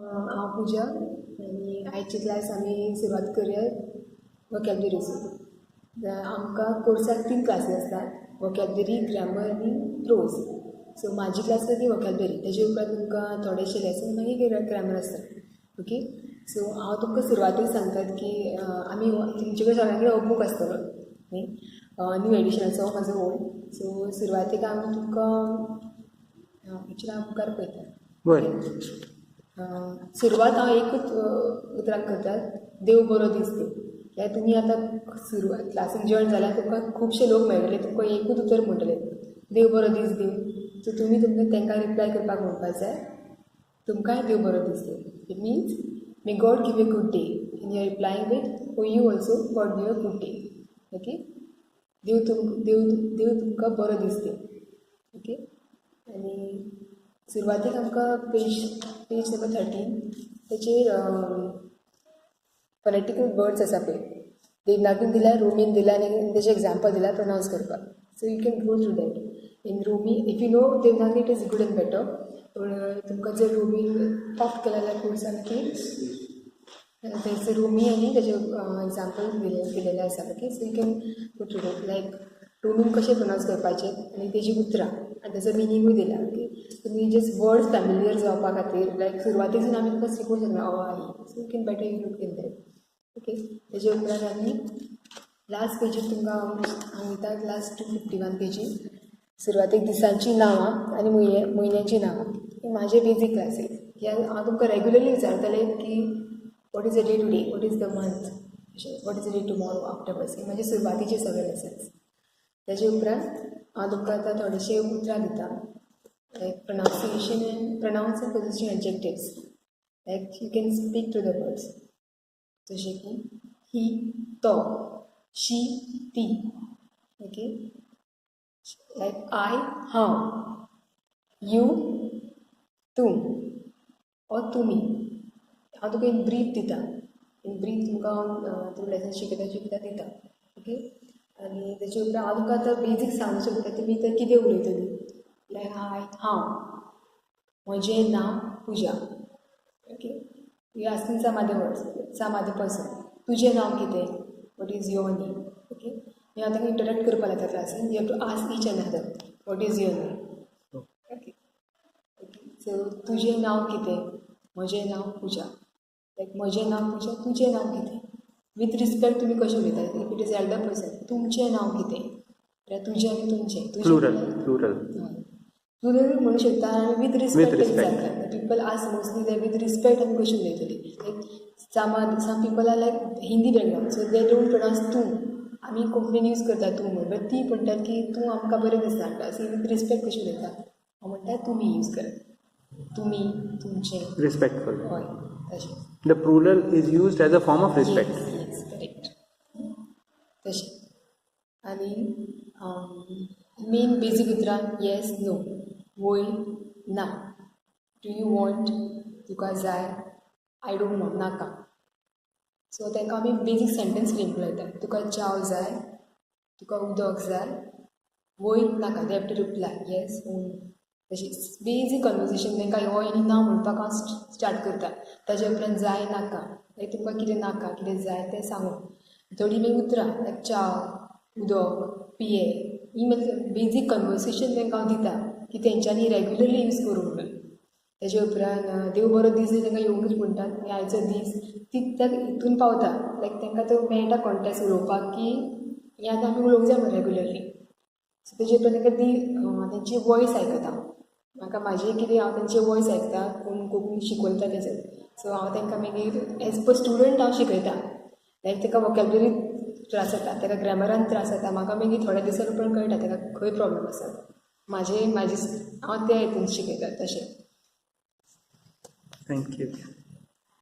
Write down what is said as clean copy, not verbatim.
हांव पुजा आनी आयची क्लास आमी सुरवात करुया वोकेबलरीसून. आमकां कोर्साक तीन क्लासी आसतात: वोकेबलरी, ग्रामर आनी प्रोज. सो म्हाजी क्लास ती वोकेबलरी. तेजे उपरांत तुमकां थोडेशे लेसन, मागीर ग्रामर आसता. ओके, सो हांव तुमकां सुरवातीक सांगतात की आमी तुमचे कडेन सगळ्यां कडेन हो बूक आसतलो न्ही, न्यू एडिशनाचो, म्हाजो ओल्ड. सो सुरवातीक आमी तुमकां, एक्चुली हांव मुखार पळयता. बरें. सुरवात हांव एकूच उतरान करता, देव बरो दीस दी. कित्याक तुमी आतां सुरवात क्लासीक जॉयन जाल्यार तुमकां खुबशे लोक मेळटले, तुमकां एकूच उतर म्हणटले, देव बरो दीस दी. सो तुमी तुमकां तांकां रिप्लाय करपाक म्हणपाक जाय, तुमकांय देव बरो दीस दी. It means may God give a good day, and you are replying with, oh, you also, God give a good day. Okay, देव तुमकां बरो दीस दी. ओके, आनी सुरवातीक आमकां पेज नंबर 13, तेचेर फॉनेटिकल वर्ड्स आसा पळय, देवनागरीन दिल्या, रोमीन दिल्या आनी तेजें एग्जाम्पल दिल्या प्रोनावन्स करपाक. So you can go through that in Romi. If you know Devanagari, it is good and better, पूण तुमकां जर रोमीन ऑप्ट केल्या जाल्यार कोर्सान की तेचे रोमी आनी तेजे एग्जाम्पल दिलेले आसा. Okay, so you can go through that, like रोमीन कशें प्रोनावन्स करपाचें आनी तेजी उतरां आनी तेजो मिनींगूय दिला. ओके, तुमी जस्ट वर्ड्स फॅमिलियर जावपा खातीर, लायक सुरवातीसून आमी तुमकां शिकोवंक शकना अ आ इ. So you can better you look in that. Okay, तेजे उपरांत आमी लास्ट पेजीर तुमकां हांव वयता, लास्ट 251 पेजीर सुरवातीक दिसांचीं नांवां आनी म्हयन्यांचीं नांवां. ही म्हाजे बेजीक क्लासीस. कित्याक हांव तुमकां रेगुलरली विचारतलें की what is the day today, what is the month, अशें, what is the day tomorrow, afterwards. हे म्हाजे सुरवातीचे सगळे लेसन्स. तेजे उपरांत हांव तुमकां आतां थोडेशे उतरां दिता, like pronunciation and pronouns and position adjectives, like you can speak to the words, जशें की ही, तो, शी, ती. ओके, लायक I, हांव, you, तूं ऑर तुमी. हांव तुका एक ब्रीफ दिता, एक ब्रीफ तुमकां हांव तुमी लेसन शिकयता शिकयता दिता. ओके, आनी तेजे उपरांत हांव तुमकां आतां बेजीक सांगूंक शकता, तुमी आतां कितें उलयतली, लायक हाय, हांव, म्हजें नांव पुजा. Okay, you asking some other words, some other person, तुजें नांव कितें? What is your name? Okay, हें हांव तांकां इंटरेक्ट करपाक लायता क्लासीन. You have to ask each another, what is your name? Okay, so तुजें नांव कितें? म्हजें नांव पुजा. लायक म्हजें नांव पुजा, तुजें नांव कितें? विथ रिस्पेक्ट तुमी कशें उलयतात? If it is elder person, तुमचें नांव कितें? म्हळ्यार तुजें आनी तुमचें, तुजें. Plural, plural. प्लुरल म्हणू शकता आनी विथ रिस्पेक्ट respect. विचारता. People ask mostly they with respect आमी कशी उलयतली. Like some people are like Hindi background, so they don't pronounce तूं. आमी कोंकणीन यूज करता तूं म्हूण, बट ती म्हणटात की तूं आमकां बरें दिसना म्हणटा. सो विथ रिस्पेक्ट कशी उलयता? हांव म्हणटा तुमी यूज करात, तुमी, तुमचें. रिस्पेक्टफुल. हय, तशें. The plural is used as a form of respect. Yes, correct, तशें. आनी मेन बेजीक उतरां, येस, नो, वय, ना, do you want, तुका जाय, I don't want, नाका. सो तांकां आमी बेजीक सेंटेन्स फ्रेम लायता. तुका च्याव जाय? तुका उदक जाय? वय, नाका. They have to reply yes or. तशी बेजीक कन्वर्सेशन तांकां हय आनी ना म्हणपाक हांव स्टार्ट करता. ताजे उपरांत जाय, नाका, लायक तुमकां कितें नाका, कितें जाय तें सांगून थोडीं मागीर उतरां लायक च्याव, उदक, पिये, ही मागीर बेजीक कन्वर्सेशन तांकां हांव दिता की तेंच्यांनी रेगुलरली यूज करूं म्हणून. तेजे उपरांत देव बरो दीस दी तांकां येवनूच म्हणटात आनी आयचो दीस ती त्या हितून पावता, लायक तांकां तो मेळटा कॉन्टेक्स्ट उलोवपाक की हें आतां आमी उलोवंक जाय म्हणून रेगुलरली. सो तेजे उपरांत तांकां ती तेंची वॉयस आयकता. म्हाका म्हाजें कितें, हांव तेंचे वॉयस आयकता, कोण कोंकणी शिकयता तेजेर. सो हांव तांकां मागीर एज पर स्टुडंट हांव शिकयता. लायक ताका वोकेबलरी त्रास जाता, ताका ग्रॅमरान त्रास जाता, म्हाका मागीर थोड्या दिसां उपरांत कळटा ताका खंय प्रॉब्लम आसा. म्हाजे म्हाजे हांव त्या हितून शिकयता तशें. Thank you.